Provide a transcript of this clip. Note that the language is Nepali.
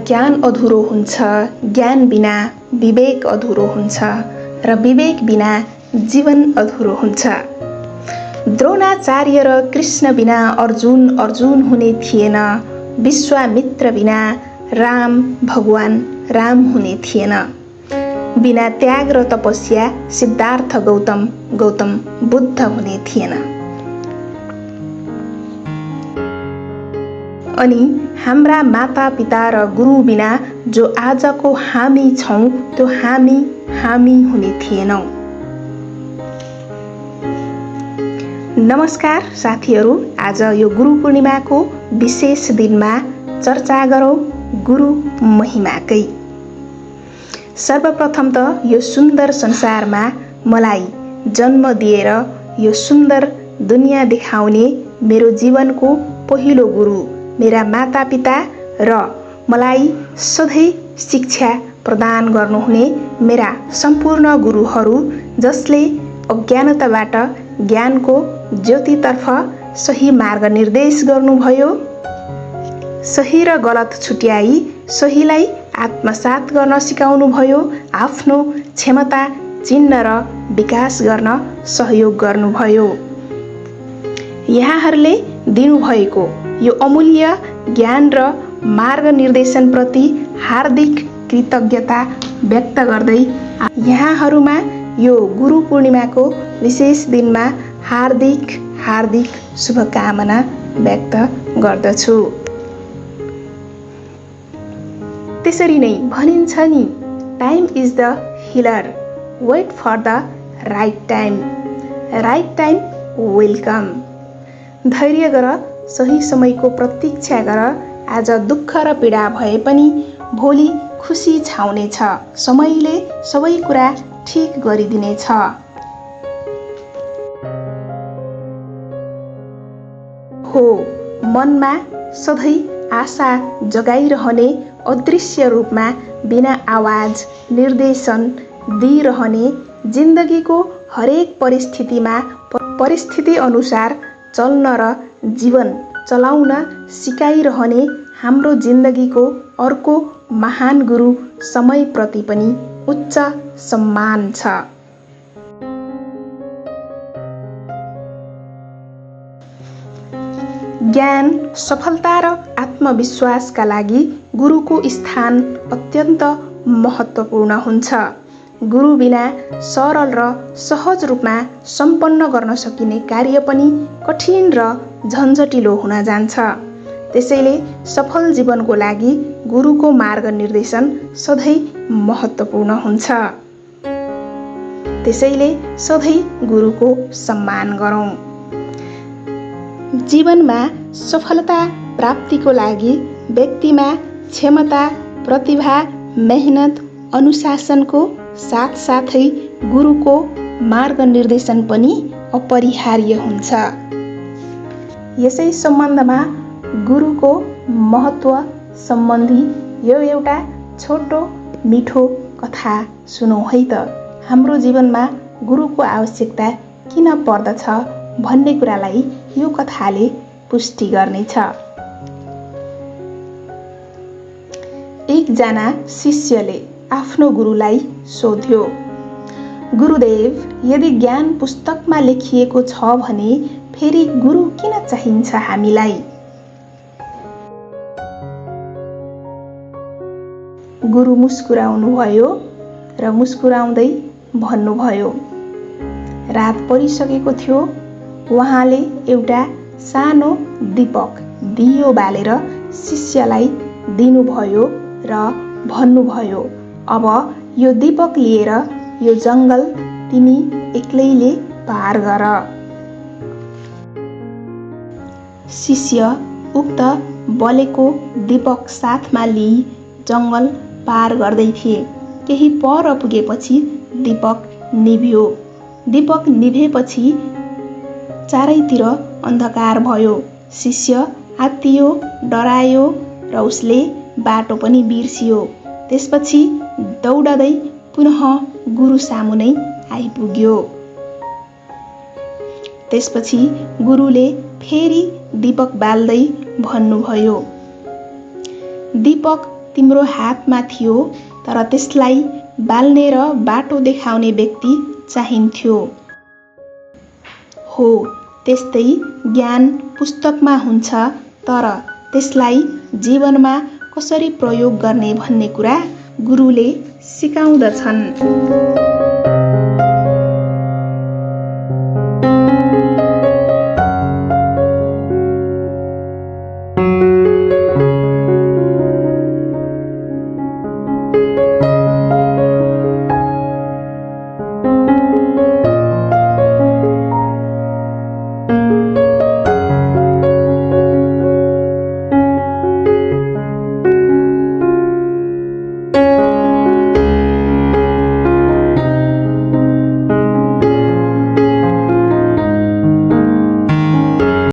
ज्ञान अधुरो हुन्छ, ज्ञान बिना विवेक अधुरो हुन्छ र विवेक बिना जीवन अधुरो हुन्छ। द्रोणाचार्य र कृष्ण बिना अर्जुन अर्जुन हुने थिएन। विश्वामित्र बिना राम भगवान राम हुने थिएन। बिना त्याग र तपस्या सिद्धार्थ गौतम गौतम बुद्ध हुने थिएन। अनि हाम्रा माता पिता र गुरु बिना जो आजको हामी छौं त्यो हामी हुने थिएनौं। नमस्कार साथीहरू, आज यो गुरु पूर्णिमाको विशेष दिनमा चर्चा गरौँ गुरु महिमाकै। सर्वप्रथम त यो सुन्दर संसारमा मलाई जन्म दिएर यो सुन्दर दुनियाँ देखाउने मेरो जीवनको पहिलो गुरु मेरा मातापिता र मलाई सधैँ शिक्षा प्रदान गर्नुहुने मेरा सम्पूर्ण गुरुहरू, जसले अज्ञानताबाट ज्ञानको ज्योतितर्फ सही मार्ग निर्देश गर्नुभयो। सही र गलत छुट्याई सहीलाई आत्मसात गर्न सिकाउनुभयो। आफ्नो क्षमता चिन्न र विकास गर्न सहयोग गर्नुभयो। यहाँहरूले दिनुभएको यो अमूल्य ज्ञान र मार्ग निर्देशनप्रति हार्दिक कृतज्ञता व्यक्त गर्दै यहाँहरूमा यो गुरु पूर्णिमाको विशेष दिनमा हार्दिक शुभकामना व्यक्त गर्दछु। त्यसरी नै भनिन्छ नि, time is the healer, wait for the right time will come. धैर्य गर, सही समयको प्रतीक्षा गर। आज दुःख र पीडा भए पनि भोलि खुसी छाउनेछ। समयले सबै कुरा ठीक गरिदिनेछ। हो, मनमा सधैँ आशा जगाइरहने, अदृश्य रूपमा बिना आवाज निर्देशन दिइरहने, जिन्दगीको हरेक परिस्थितिमा परिस्थिति अनुसार चल्न र जीवन चलाउन सिकाइरहने हाम्रो जिन्दगीको अर्को महान गुरु समयप्रति पनि उच्च सम्मान छ। ज्ञान, सफलता र आत्मविश्वासका लागि गुरुको स्थान अत्यन्त महत्त्वपूर्ण हुन्छ। गुरु बिना सरल र सहज रूपमा सम्पन्न गर्न सकिने कार्य पनि कठिन र झन्झटिलो हुन जान्छ। त्यसैले सफल जीवनको लागि गुरुको मार्ग निर्देशन सधैँ महत्त्वपूर्ण हुन्छ। त्यसैले सधैँ गुरुको सम्मान गरौँ। जीवनमा सफलता प्राप्तिको लागि व्यक्तिमा क्षमता, प्रतिभा, मेहनत, अनुशासनको साथसाथै गुरुको मार्ग निर्देशन पनि अपरिहार्य हुन्छ। यसै सम्बन्धमा गुरुको महत्त्व सम्बन्धी यो एउटा छोटो मिठो कथा सुनौँ है त। हाम्रो जीवनमा गुरुको आवश्यकता किन पर्दछ भन्ने कुरालाई यो कथाले पुष्टि गर्नेछ। एकजना शिष्यले आफ्नो गुरुलाई सोध्यो, गुरुदेव, यदि ज्ञान पुस्तकमा लेखिएको छ भने फेरि गुरु किन चाहिन्छ हामीलाई? गुरु मुस्कुराउनुभयो र मुस्कुराउँदै भन्नुभयो, रात परिसकेको थियो। उहाँले एउटा सानो दीपक दियो बालेर शिष्यलाई दिनुभयो र भन्नुभयो, अब यो दीपक लिएर यो जङ्गल तिमी एक्लैले पार गर। शिष्य उक्त बलेको दीपक साथमा लिई जङ्गल पार गर्दै थिए। केही पर पुगेपछि दीपक निभ्यो। दीपक निभेपछि चारैतिर अन्धकार भयो। शिष्य आत्तियो, डरायो र उसले बाटो पनि बिर्सियो। त्यसपछि दौडदै पुनः गुरु सामु नै आइपुग्यो। त्यसपछि गुरुले फेरि दीपक बाल्दै भन्नुभयो, दीपक तिम्रो हातमा थियो, तर त्यसलाई बाल्ने र बाटो देखाउने व्यक्ति चाहिन्थ्यो। हो, त्यस्तै ज्ञान पुस्तकमा हुन्छ, तर त्यसलाई जीवनमा कसरी प्रयोग गर्ने भन्ने कुरा गुरुले सिकाउँदछन्।